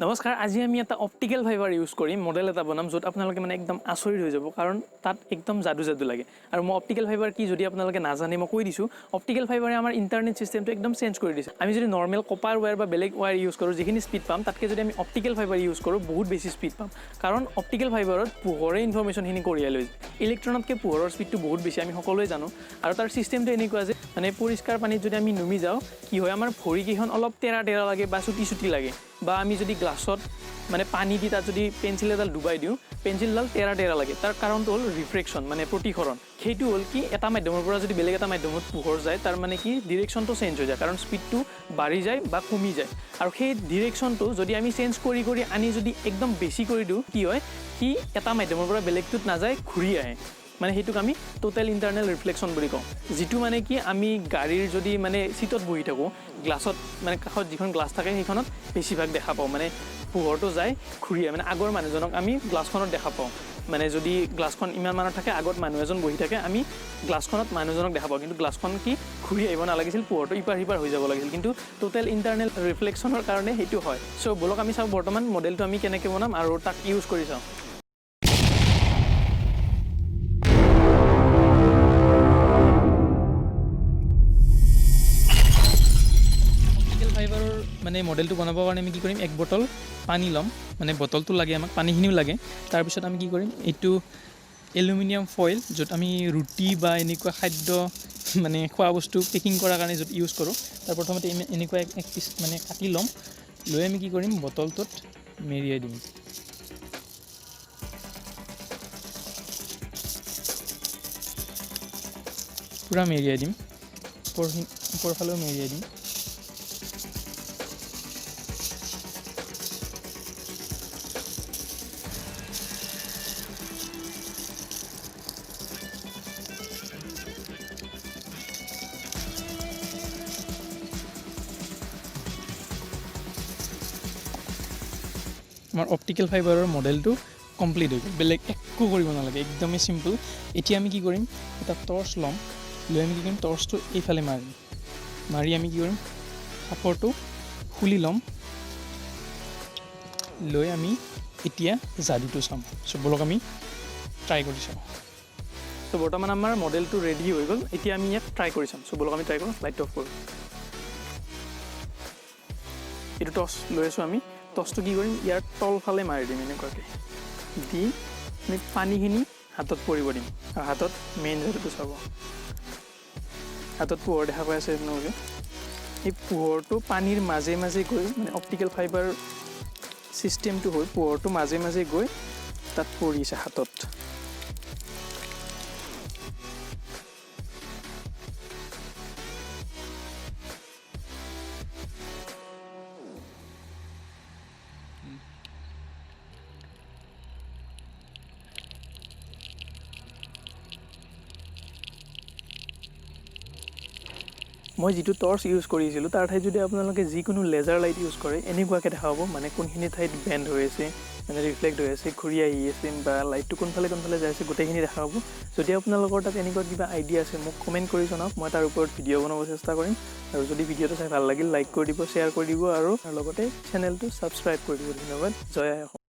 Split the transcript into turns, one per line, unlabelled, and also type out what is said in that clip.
নমস্কাৰ, আজি আমি এটা অপটিকেল ফাইবাৰ ইউজ কৰি মডেল এটা বনাম, য'ত আপোনালোকে মানে একদম আচৰিত হৈ যাব, কাৰণ তাত একদম যাদু যাদু লাগে। আৰু মই অপটিকেল ফাইবাৰ কি যদি আপোনালোকে নাজানে, মই কৈ দিছোঁ। অপটিকেল ফাইবাৰে আমাৰ ইণ্টাৰনেট চিষ্টেমটো একদম চেঞ্জ কৰি দিছে। আমি যদি নৰ্মেল কপাৰ ৱায়াৰ বা বেলেগ ৱায়াৰ ইউজ কৰোঁ, যিখিনি স্পীড পাম, তাতকৈ যদি আমি অপটিকেল ফাইবাৰ ইউজ কৰোঁ, বহুত বেছি স্পীড পাম। কাৰণ অপটিকেল ফাইবাৰত পোহৰে ইনফৰ্মেশ্যনখিনি কঢ়িয়াই লৈ যায়। ইলেক্ট্ৰনতকৈ পোহৰৰ স্পীডটো বহুত বেছি, আমি সকলোৱে জানো। আৰু তাৰ চিষ্টেমটো এনেকুৱা যে মানে পৰিষ্কাৰ পানীত যদি আমি নুমি যাওঁ, কি হয়, আমাৰ ভৰিকেইখন অলপ তেৰা তেৰা লাগে বা চুটি চুটি লাগে। বা আমি যদি গ্লাছত মানে পানী দি তাত যদি পেঞ্চিল এডাল ডুবাই দিওঁ, পেঞ্চিলডাল তেৰা তেৰা লাগে। তাৰ কাৰণটো হ'ল ৰিফ্ৰেকশ্যন, মানে প্ৰতিসৰণ। সেইটো হ'ল কি, এটা মাধ্যমৰ পৰা যদি বেলেগ এটা মাধ্যমত পোহৰ যায়, তাৰ মানে কি ডিৰেকশ্যনটো চেঞ্জ হৈ যায়, কাৰণ স্পীডটো বাঢ়ি যায় বা কমি যায়। আৰু সেই ডিৰেকশ্যনটো যদি আমি চেঞ্জ কৰি কৰি আনি যদি একদম বেছি কৰি দিওঁ, কি হয়, সি এটা মাধ্যমৰ পৰা বেলেগটোত নাযায়, ঘূৰি আহে। মানে সেইটোক আমি টোটেল ইণ্টাৰনেল ৰিফ্লেকশ্যন বুলি কওঁ। যিটো মানে কি, আমি গাড়ীৰ যদি মানে চিটত বহি থাকোঁ, গ্লাছত মানে কাষত যিখন গ্লাছ থাকে, সেইখনত বেছিভাগ দেখা পাওঁ। মানে পোহৰটো যায়, ঘূৰি আহে, মানে আগৰ মানুহজনক আমি গ্লাছখনত দেখা পাওঁ। মানে যদি গ্লাছখন ইমান মানত থাকে, আগত মানুহ এজন বহি থাকে, আমি গ্লাছখনত মানুহজনক দেখা পাওঁ। কিন্তু গ্লাছখন কি ঘূৰি আহিব নালাগিছিল, পোহৰটো ইপাৰ সিপাৰ হৈ যাব লাগিছিল, কিন্তু টোটেল ইণ্টাৰনেল ৰিফ্লেকশ্যনৰ কাৰণে সেইটো হয়। চ' ব'লক আমি চাওঁ বৰ্তমান মডেলটো আমি কেনেকৈ বনাম আৰু তাক ইউজ কৰি চাওঁ। অপটিকেল ফাইবাৰৰ মানে মডেলটো বনাবৰ কাৰণে আমি কি কৰিম? এক বটল পানী ল'ম। মানে বটলটো লাগে আমাক, পানীখিনিও লাগে। তাৰপিছত আমি কি কৰিম? এইটো এলুমিনিয়াম ফইল, য'ত আমি ৰুটি বা এনেকুৱা খাদ্য মানে খোৱা বস্তু পেকিং কৰাৰ কাৰণে য'ত ইউজ কৰোঁ, তাৰ প্ৰথমতে এনেকুৱা এক পিচ মানে কাটি ল'ম। লৈ আমি কি কৰিম? বটলটোত মেৰিয়াই দিম। পূৰা মেৰিয়াই দিম, ওপৰখিনি ওপৰফালেও মেৰিয়াই দিম। আমাৰ অপটিকেল ফাইবাৰৰ মডেলটো কমপ্লিট হৈ গ'ল। বেলেগ একো কৰিব নালাগে, একদমেই চিম্পল। এতিয়া আমি কি কৰিম? এটা টৰ্চ ল'ম। লৈ আমি কি কৰিম? টৰ্চটো এইফালে মাৰিম। মাৰি আমি কি কৰিম? সাঁফৰটো খুলি ল'ম। লৈ আমি এতিয়া যাদুটো চাম। চ' ব'লক আমি ট্ৰাই কৰি চাওঁ। চ' বৰ্তমান আমাৰ মডেলটো ৰেডি হৈ গ'ল। এতিয়া আমি ইয়াক ট্ৰাই কৰি চাম। চ' ব'লক আমি ট্ৰাই কৰোঁ। লাইটটো অফ কৰোঁ। এইটো টৰ্চ লৈ আছোঁ আমি। টৰ্চটো কি কৰিম? ইয়াৰ তলফালে মাৰি দিম। এনেকুৱাকৈ দি আমি পানীখিনি হাতত পৰিব দিম আৰু হাতত মেইন যাদুটো চাব। হাতত পোহৰ দেখা পাই আছে আপোনালোকে। এই পোহৰটো পানীৰ মাজে মাজে গৈ, মানে অপটিকেল ফাইবাৰ ছিষ্টেমটো হৈ পোহৰটো মাজে মাজে গৈ তাত পৰিছে হাতত। মই যিটো টৰ্চ ইউজ কৰিছিলোঁ, তাৰ ঠাইত যদি আপোনালোকে যিকোনো লেজাৰ লাইট ইউজ কৰে, এনেকুৱাকৈ দেখা পাব। মানে কোনখিনি ঠাইত বেণ্ড হৈ আছে, মানে ৰিফ্লেক্ট হৈ আছে, ঘূৰি আহি আছে বা লাইটটো কোনফালে কোনফালে যাই আছে, গোটেইখিনি দেখা পাব। যদি আপোনালোকৰ তাত এনেকুৱা কিবা আইডিয়া আছে, মোক কমেণ্ট কৰি জনাওক। মই তাৰ ওপৰত ভিডিঅ' বনাব চেষ্টা কৰিম। আৰু যদি ভিডিঅ'টো চাই ভাল লাগিল, লাইক কৰি দিব, শ্বেয়াৰ কৰি দিব আৰু লগতে চেনেলটো ছাবস্ক্ৰাইব কৰি দিব। ধন্যবাদ। জয় আই অসম।